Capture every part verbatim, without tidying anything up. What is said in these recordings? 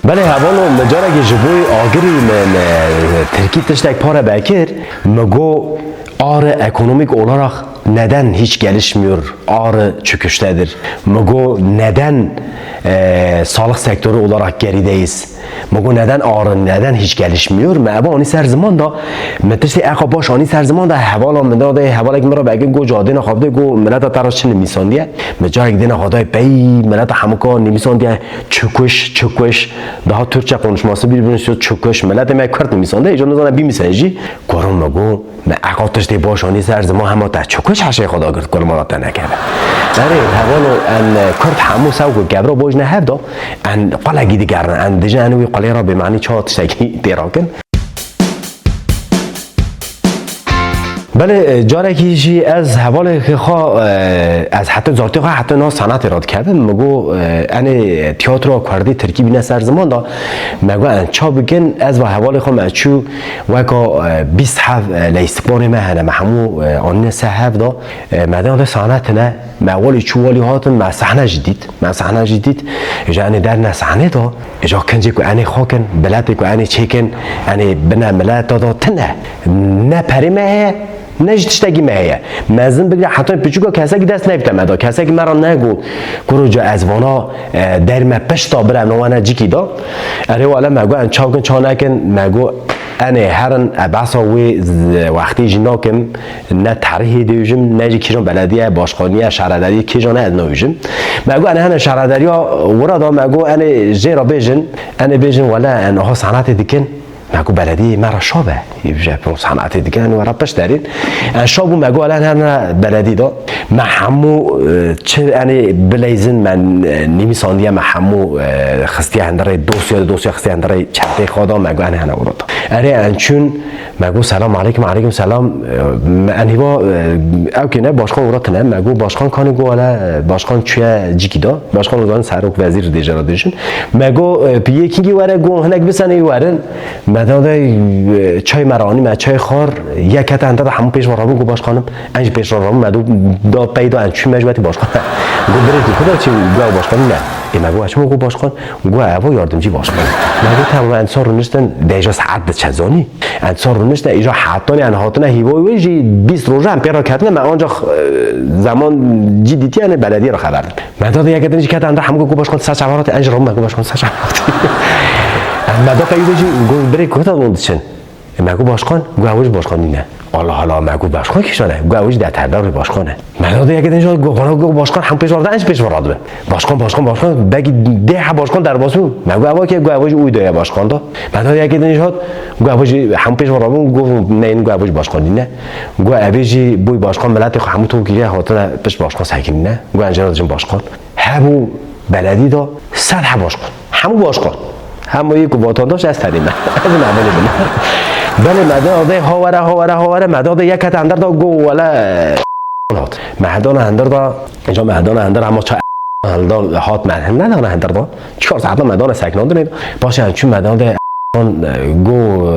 Belê hevano, min carekî ji bo agirî min, e, tirkî tiştek pare vekir, min got, ağrı ekonomik olarak neden hiç gelişmiyor, ağrı çöküştedir. Min got, neden, e, sağlık sektörü olarak gerideyiz? Min got, neden ağrı, neden hiç gelişmiyor? Me eva anî ser ziman da, min tiştê eqa baş anî ser ziman da, hevala min da, de hevalek min re vekir, got, cadêna xwe bide, got, mileta te re çi nimîsandiye? Min carek dêna xwe dayê pey, mileta hemûka nimîsandiye, çöküş, çöküş. Daha Türkçe konuşması birbirine sürüyor, çöküş. Miletê me Kurd nimîsande, îcar nizane bimîse jî. Gorim min got, me eqa tiştê baş anî ser ziman, hema te çöküş heşê xwe da girt, gorim, mala te nekeve. Erê, hevano, en, e, Kurd hemû sewk û kevra bojne hev da, en qulekî digerin, en dijin en wî qulê re bêmanî çawa tiştekî tê rakin. Belê, e, carekî jî ez hevalê xwe, e, ez heta zartê xwe heta nav sanatê re dikevim. Min got, e, enê tiyatro kurdî tirkî bîne ser ziman da. Me got, en ça bikin, ez va hevalê xwe me çû weka, e, bîst heb, e, leystiqbanê me hene, me hemû, e, anîne ser hev da. E, me de sanetine, me welî çû welî hatin, me sehne jî dît. Me sehne jî dît. Îja enê derine sehnê da. Îja kincê ku enê xwe kin, biletê ku enê çêkin, enê bine mileta da tine. Ne perê me heye, ne jî tiştekî me heye. Mezin bigire heta piçûka kesekî dest neyfte me da. Kesekî me re nego, kuro ca ez vana, e, derme pişta bire no wana cikî da. Erê wale me got, en çaw kin, çaw nekin, me got, enê herin, e, behsa wê z-, wextî jî nakim, ne tarihê dêjim, ne jî kîjan belediye, başxaniye, şaredariyê kîjan e ez nabêjim. Me got, enê hene şaredariya wira da, me got, enê jê re bêjin, enê bêjin, wele, en aha sanatê dikin. Me got, belediyê me re şa be. Yê bije, pê sanatê dikin, enê were pişt derîn. En şa bû, me got, wele, enê hene beledî da. Me hemû, e, çi enê bileyzin me, e, nivîsandiye, me hemû, e, xistiye hundirê dosya, dosya xistiye hundirê çentê xwe da, me got, enê hene wira da. Erê en çûn, me got, selam aleykum, aleykum selam. E, me en hîva, e, ew kê ne, başkan wira tine. Me got, başkan kanî? Got, wele, e, başkan çûye cikî da. Başkan o zaman serok vezîr dê jê re dêjin. Me got, e, piyê kîngî were? Got, hinek bisenê werin. Me da de, e, çay me re anî, me çay xwar, yek heta hundir da hemû pêş ve rabûn, got, başkanim, en jî pêş ve rabûn, me do, da pey da, en çû me ji wetî başkan. Got, birêkî, ku da çi, got, ew başkanî ne. Ê, me got, çima got başkan? Got, ev o yardımcı başkan. Me got, tamam, en sor rûniştin, de îja saet diçe zanî. En sor rûniştin, îja hetanî en hatine hîvoy wê jî bîst roja em pê re ketine, me ancak, e, zeman cî dîtiye, enê belediyê re xeber din. Me da de yeke din jî kete hundir, hemû got, got başkan, sa çavar hate, en jî rabûn, me got başkan, sa çavar hate. Me da qey wê jî got, birêkî, ku da hûn diçin? E, me got başkan, got, ew jî başkan nîne. Allah Allah, me got, başkan kîjan e? Got, ew jî deterdar başkan e. Me da de yeke din jî got, vana got başkan, hem pêş ve re da, en jî pêş ve re dibin. Başkan, başkan, başkan, belkî dê heb başkan derbas bû. Me got, ev kê? Got, ev jî uy daye başkan da. Me da de yeke din jî hat, got, ev jî hem pêş ve re bûn, got, neyên, got, ev jî başkan nîne. Got, ev jî bûy başkan, miletê xwe hemû tok kiriye, hatine pişt başkan sekinîne. Got, en jî re dijin başkan. Hebû beledî da sed heb başkan. Hemû başkan. Hemû yê ku vatandaş ez tenê me. Ez ê me belê bime. Belê me da de ha were, ha were, ha were, me da de yek heta hundir da, got, wele, hat. Me hedana hundir da, îca me hedana hundir, hema ça helda hat me, nedana hundir da. Çar saeta me dana sekinandinê. Paşê em çû me da de Go,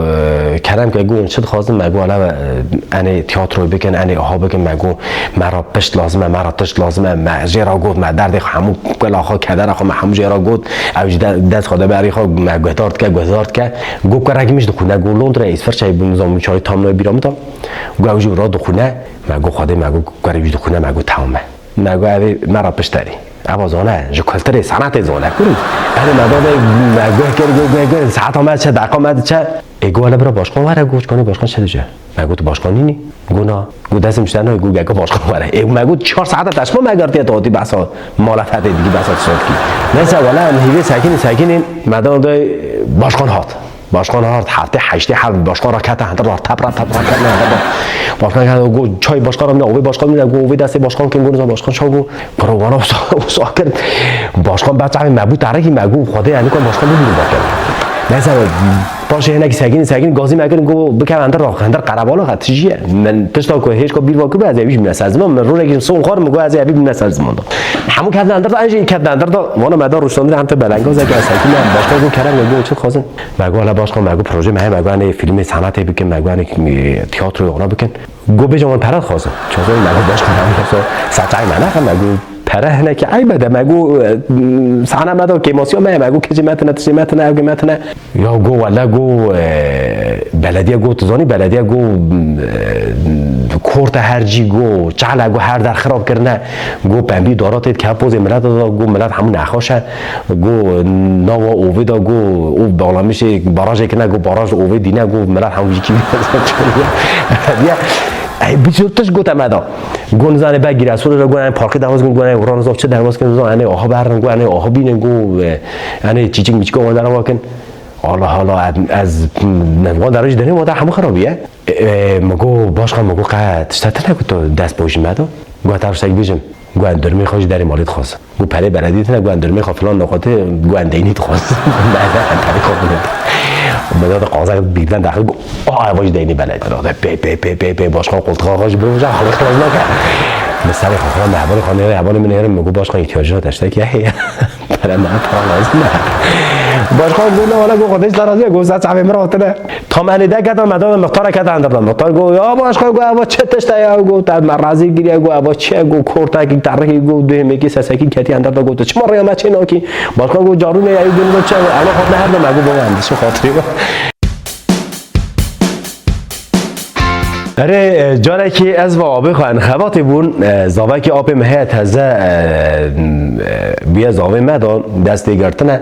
e, kerem ke, go, çi dixwazin? Me go, hele, e, enê tiyatroyê bikin, enê aha bikin, me go, me re pişt lazim e, me re tişt lazim e, me jê re got, me derdê xwe hemû, kela xwe, kedera xwe me hemû jê re got, ew jî de, dest xwe de berî xwe, me guhdar dike, guhdar dike. Go, kurekî min jî dixwîne, go, Londreyê, Îsviçreyê, bi nizam çarî tam nayê bîra min de. Go, ew jî wira dixwîne, me go, Xwedê, me go, kurekî min jî dixwîne, me go, tamam e. Me got, ev ê me re pişt derî. Eva zane, ji kulturê, sanatê zane, kurî. Erê me da de, me guh kir, guh, guh, guh, saeta me diçe, deqa me diçe. Ê, got, hele bira başkan were, got, çikanê başkan çi dice? Me got, tu başkan nînî? Got, na. Got, destê min ji te nayê, got, geke başkan were. Ê, me got, çar saeta te ji xwe me girtiye, tu hatî behsa muhalefetê dikî, behsa tişta dikî. Neyse, wele em hîvê sekinî, sekinî, me da de başkan hat. Başkan hat, heftê heştê heb başkan re kete hundir da, tep re, tep re ketine hundir da. Başkan kete, got, çay başkan re bine, ovê başkan bine, got, ovê destê başkan kin, got, nizam başkan çawa, got, kuro wana wisa, wisa kir. Başkan be çavê me bû terekî, me got, Xwedê, enî kan başkan bibînim bakin. Neyse, paşê hinekî sekinî, sekinî gazî me kirin, got, bikeve hundir da, hundir qerebalix e, tijî ye. Min tişta ku hêşka bîr va kir, ez ê wî jî bîne ser ziman, min rojekî son xwar, min got, ez ê evî bîne ser ziman da. Hemû ketine hundir da, en jî ketine hundir da, vana me da rûştandinê hem te belengazeke, ez sekinî, başkan got, kerem, got, çi dixwazin? Me got, hele başkan, me got, proje me heye, me got, enê fîlmê sanatê bikin, me got, enê, e, tiyatroyê ona bikin. Got, bêje wan pere dixwazin. Çazo me got, başkan, em wisa saçay me nexe, me got, Pere hinekî eyb e de, me got, e, sahne me de kêmasiya me ye, me got kicî me tine, tiştê me tine, ew me tine. Ya got wele got, e, belediye got, tu zanî belediye got, e, korte her cî got, çale got her der xirab kirine, got pembî dara tê dike pozê milet de, got milet hemû nexweş e, got nava ovê de, got ov bağlamışê barajê kirine, got baraj ovê dîne, got milet hemû jî kî belediye. Ey, bir sürü tişt gote me da. Got nizane be gire, sonra got, yani parkı derbas kin, got, yani oran zaf çi derbas kin, got, yani aha berin, got, yani aha bînin, got, e, yani çiçik miçik o dera wakin. Allah Allah, ez, ne, wan derê jî derê, wan der hemû xirabî ye. E, e, mi got, başkan, mi got, qe tişta tine ku tu dest pê jî me da. Got, her tiştek bêjim. Got, em durmê xwe jî derê malê dixwazin. Got, perê belediyê tine, got, em durmê xwe filan noqatê, got, em deynî dixwazin. Em perê xwe filan. Min da qaza birden daxil, got, a, ev jî deynî belediyê. Pê, pê, pê, pê, pê, başkan qoltuxa xwe jî biroja, xwe xilas nake. Min serê xwe xwe me hevalê xwe nêre, hevalê min nêre, min got, başkan, ihtiyacı var, tiştek heye. Pere me, pere lazim e. Başkan got, ne wala, got, xwe vêc razî ye, got, ser çavê min re hatine. Tam enê de ketin, me da mixtara ketin endir de. Mixtar got, ya başkan, got, eva çi tişt e ya, got, ev me razî kiriye, got, eva çi ye, got, kortekî, terikî, got, duhêmekî, sesekî ketî endir de, got, çima rêya me çê nakî? Başkan got, carû ne ya, got, çi, ena hatine her de me got, baba, em dişin xatirê we. Erê, e, carekî ez ve abê xwe en xebatê bûn, e, zavekî apê min heye teze, e, e, bûye zavê me da, dest tê girtine.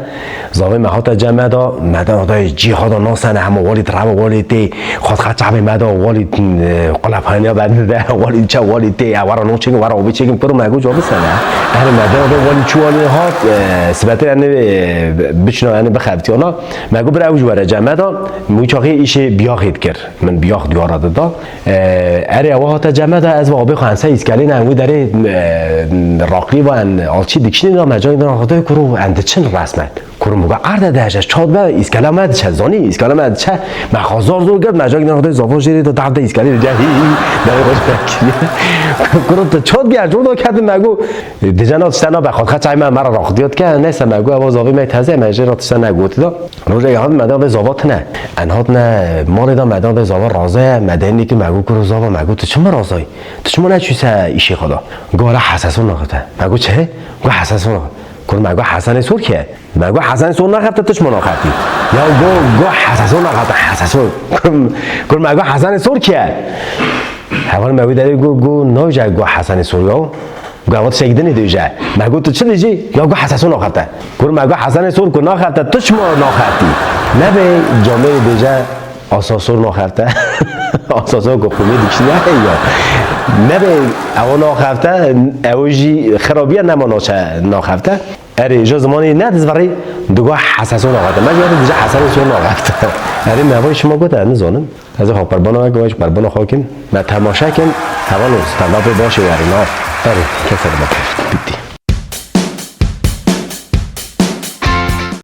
Zavê me hate cem me da, me da, da cî ha da nasene, hema walî direve, walî tê, xwet xet çavê me da, walî, e, qulep haniya bende de, walî çe, walî tê, e, wara no çêkim, wara obê çêkim, kuro me got, cavê sene. Erê me da, da walî çû, walî hat, e, sibetê ene, e, biçino ene bixebitiyana. Me got, bir ew ji were cem me da, min çaxê îşê biyaxê dikir. Min biyax diyara dida. E, erê ewa hate cem me da, ez ve abê xwe ense îskelê ne, wî derê, e, raqlî ve en alçî dikişîne da, me cayê dina xwe kuro en diçin resmen. Kuro min got, erde de heje, çat be, îskela me diçe, zanî, îskela me diçe. Me xwe zor zor girt, me cayê dina xwe zava jêrê da, dav de îskelê de, hî, hî, derê xwe kiriye. Kuro tu çat gel, cor da ketin me got. Dije na tişte nabe, xwe xeçay me, me re raxtiya dike, neyse me got, ewa zavê me teze, me jê re tişte negotî da. Rojek hat me da vê zava tine. En hat ne malê da me da vê zava raze, me denî ki me got kuro zava, me got, tu çima razayî? Tu çima neçû se îşê xwe da? Got, wala hesasor naxete. Me got, çi? Got, hesasor naxete. Kur me got, Hesenê Sor kî ye? Me got, Hesenê Sor naxete, tu çima naxetî? Ya got, got, hesasor naxete, hesasor. Kur, kur me got, Hesenê Sor kî ye? Heval me wî derê got, got, navje got, Hesenê Sor ya. Got, ewa tiştekî dinê dibêje. Me got, tu çi dibêjî? Ya got, Hesenê Sor naxebite. Kur me got, Hesenê Sor ku naxebite, tu çima naxebitî? Nebê camêrê dibêje, Asasor naxebite. Asasor ku qumê dikişîne ya. Nebê ewa naxebite, ew jî xirabiye, nema naçe naxebite. Erê, ji zimanê ne dizverî, digot Hesenê Sor naxebite. Me jî dibêje Hesenê Sor naxebite. Erê, me ewa çima gote, nizanim. Ez ê xwe qurbana weke, wek qurbana xwe kim. Me temaşe kin, hevalno, stand-upê başê werî, na. Erê, kesek baş. Bitti.